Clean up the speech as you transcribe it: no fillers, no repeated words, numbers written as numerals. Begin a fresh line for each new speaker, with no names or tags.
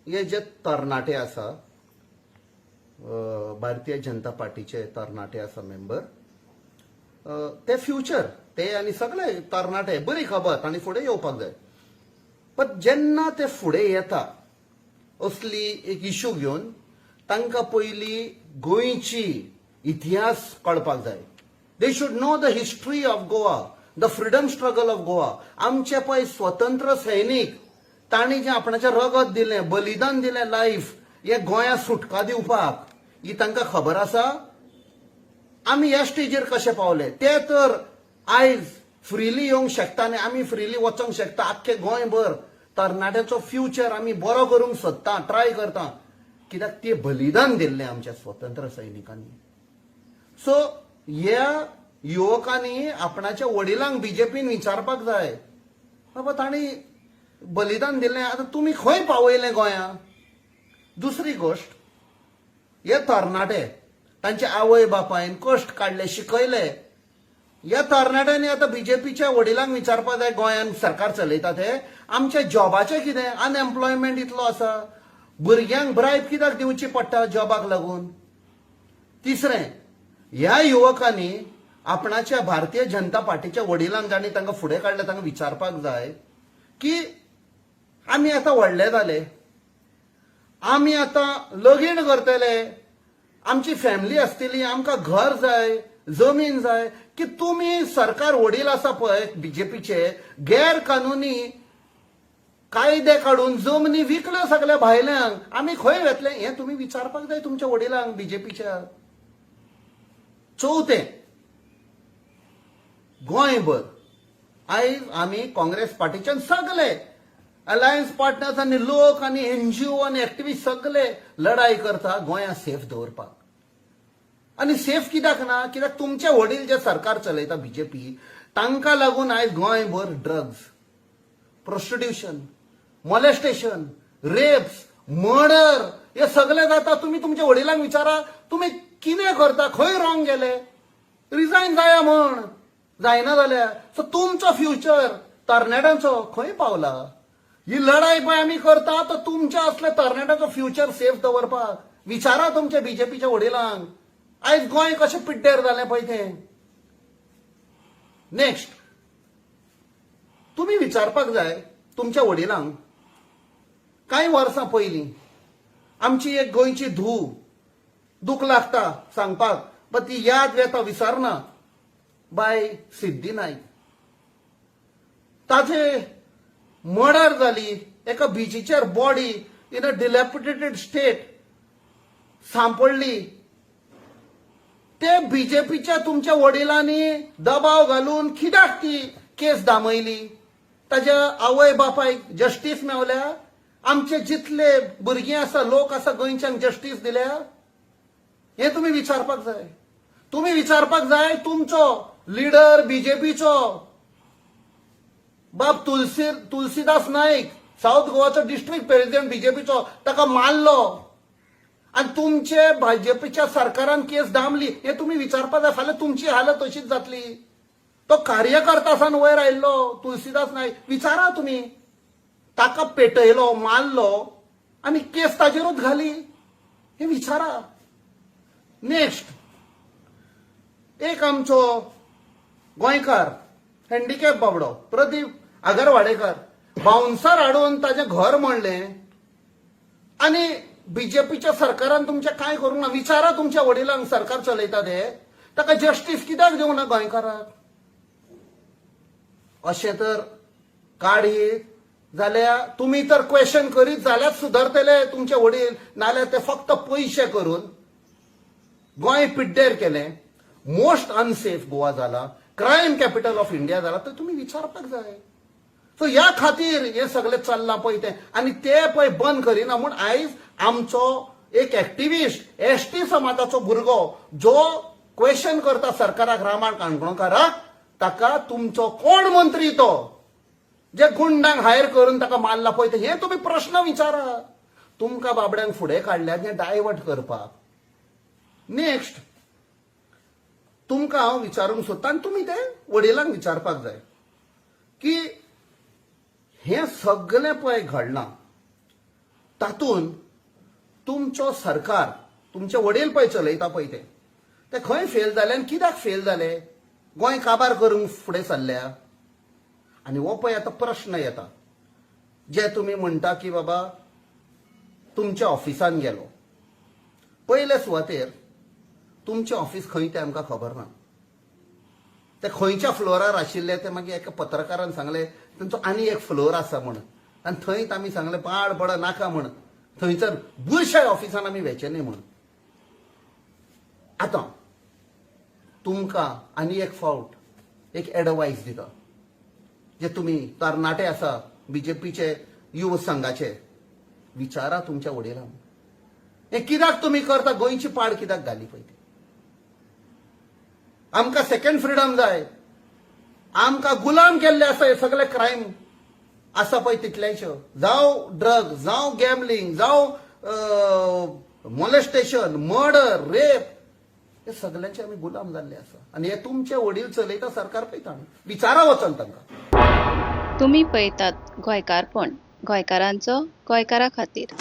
हे जे तरणाटे आसा, भारतीय जनता पार्टीचे तरणाटे आसा मेंबर, ते फ्युचर ते आनी सगळे तरणाटे, बरी खबर, तांणी फुडें येवपाक जाय. पण जेन्ना ते फुडें येता असली एक इशू घेवन, तांकां पयली गोंयची इतिहास कळपाक जाय. They should know the history of Goa, the freedom struggle of Goa. आमचे पळय स्वतंत्र सैनीक, तांणी जें आपणाचें रगत दिलें, बलिदान दिलें, लायफ, हे गोंया सुटका दिवपाक, ही तांकां खबर आसा? आमी ह्या स्टेजीर कशे पावले? ते तर आयज फ्रिली येवंक शकता आनी आमी फ्रिली वचोंक शकता. आख्खे गोंयभर तरणाट्याचो फ्युचर आमी बरो करूंक सोदता, ट्राय करता, कित्याक ते बलिदान दिल्लें आमच्या स्वतंत्र सैनिकांनी. सो ह्या युवकांनी आपणाच्या वडिलांक बीजेपीन विचारपाक जाय, बाबा, तांणी बलिदान दिलें, आतां तुमी खंय पावयलें गोंया? दुसरी गोश्ट, हे तरणाटे, तांचे आवय बापायन कश्ट काडले, शिकयले. ह्या तरणाट्यांनी आतां बीजेपीच्या वडिलांक विचारपाक जाय, गोंयांत सरकार चलयता ते, आमच्या जॉबाचें कितें? अनएम्प्लॉयमेंट इतलो आसा, भुरग्यांक ब्रायब कित्याक दिवची पडटा जॉबाक लागून? तिसरें, ह्या युवकांनी आपणाच्या भारतीय जनता पार्टीच्या वडिलांक, जांणी तांकां फुडें काडले, तांकां विचारपाक जाय की आमी आतां व्हडले जाले, आमी आतां लगीन करतले, आमची फॅमिली आसतली, आमकां घर जाय, जमीन जाय, की तुमी सरकार वडील आसा पळय बीजेपीचे, गैर कानुनी कायदे काडून जमनी विकल्यो सगल्या भायल्यांक, आमी खंय वेतले? हें तुमी विचारपाक जाय तुमच्या वडिलांक बीजेपीच्या. चवथें, गोंयभर आयज आमी काँग्रेस पार्टीच्यान सगले अलायन्स पार्टनर्स आनी लोक आनी एनजीओ आनी एक्टिविस्ट सगले लढाई करता गोंया सेफ दवरपाक. आनी सेफ कित्याक ना? कित्याक तुमचे वडील जे सरकार चलयता बीजेपी, तांकां लागून आयज गोंयभर drugs, prostitution, molestation, rapes, murder हे सगळे जाता. तुम्ही तुमच्या वडिलांक विचारा, तुम्ही कितें करता, खंय रॉंग गेले? रिजायन जाया म्हण जायना जाल्यार. सो तुमचो फ्युचर तरणाट्यांचो खंय पावला? ही लढाई पळय आमी करता तर तुमच्या असल्या तरणाट्यांचो फ्युचर सेफ दवरपाक. विचारा तुमच्या बीजेपीच्या वडिलांक, आयज गोंय कशें पिड्ड्यार जालें पळय तें. नेक्स्ट, तुमी विचारपाक जाय तुमच्या वडिलांक, कांय वर्सां पयलीं आमची एक गोंयची धूव, दूख लागता सांगपाक, बट ती याद येता, विसरना, बाय सिद्धी नाईक, ताजे मर्डर जाली. एका बिचीचेर body in a dilapidated state सांपडली. ते बीजेपीच्या तुमच्या वडिलांनी दबाव घालून कित्याक ती केस दामयली? ताज्या आवय बापायक जस्टीस मेवल्या? आमचे जितले भुरगीं आसा, लोक आसा गोंयच्यांक जस्टीस दिल्या? हे तुमी विचारपाक जाय. तुमी विचारपाक जाय, तुमचो लिडर बीजेपीचो बाब तुलसीदास नाईक, साऊथ गोवाचो डिस्ट्रिक्ट प्रेसिडेंट बीजेपीचो, ताका मारलो आनी तुमचे भाजपच्या सरकारान केस दामली, हे तुमी विचारपाक जाय. फाल्यां तुमची हालत तशीच जातली. तो कार्यकर्ता सान वयर आयिल्लो तुलसीदास नाईक, विचारा तुमी, ताका पेटयलो, मारलो आनी केस ताजेरूच घाली, हे विचारा. नेक्स्ट, एक आमचो गोंयकार हँडिकॅप बाबडो प्रदीप आगरवाडेकर, बाउन्सर हाडून ताजें घर मोडलें आनी बीजेपीच्या सरकारान तुमचें कांय करूंक ना. विचारा तुमच्या वडिलांक, सरकार चलयता ते, ताका जस्टीस कित्याक दिवंक ना गोंयकाराक? अशें तर काडीत जाल्यार, तुमी तर क्वेश्चन करीत जाल्यार सुदारतले तुमचे वडील, नाल्यार ते फक्त पयशे करून गोंय पिड्डेर केलें, मोस्ट अनसेफ गोवा जाला, क्रायम कॅपिटल ऑफ इंडिया जाला, तर तुमी विचारपाक जाय. सो ह्या खातीर हें सगळें चल्लां पळय तें, आनी ते पळय बंद करिना म्हूण आयज आमचो एक एक्टिविस्ट, एसटी समाजाचो भुरगो जो क्वेश्चन करता सरकाराक, रामा काणकोणकाराक, ताका तुमचो कोण मंत्री तो जे गुंडांक हायर करून ताका मारला पळय ते, हे तुमी प्रश्न विचारा. तुमकां बाबड्यांक फुडें काडल्यात हें डायवर्ट करपाक. नेक्स्ट, तुमकां हांव विचारूंक सोदता आनी तुमी ते वडिलांक विचारपाक जाय की हें सगळें पळय घडलां. तातूंत तुमचो सरकार, तुमचे वडील पळय चलयता पळय ते, ते खंय फेल जाले आनी कित्याक फेल जाले? गोंय काबार करूंक फुडें सरल्या. आनी हो पळय आतां प्रश्न येता, जे तुमी म्हणटा की बाबा तुमच्या ऑफिसान गेलो. पयले सुवातेर तुमचें ऑफिस खंय तें आमकां खबर ना. ते खंयच्या फ्लोरार आशिल्ले ते मागीर एका पत्रकारान सांगलें, तांचो आनी एक फ्लोर आसा म्हण. आनी थंयच आमी सांगलें, पाड पड नाका म्हण, थंयसर बुरश्या ऑफिसान आमी वेचें न्ही म्हण. आतां तुमकां आनी एक फावट एक एडवायस दिता, जे तुमी तरणाटे आसा बीजेपीचे युव संघाचे, विचारा तुमच्या वडिलांक, हें कित्याक तुमी करता? गोंयची पाड कित्याक घाली पळय ती? आमकां सेकंड फ्रिडम जाय. आमकां गुलाम केल्ले आसा. हे सगळे क्रायम आसा पळय तितल्याच्यो, जावं ड्रग, जावं गॅमलिंग, जावं मोलेस्टेशन, मर्डर, रेप, हे सगळ्यांचे आमी गुलाम जाल्ले आसा. आनी हे तुमचे वडील चलयता सरकार पळयता. विचारा वचोन तांकां.
तुमी पळयतात गोंयकारपण, गोंयकारांचो गोंयकारा खातीर.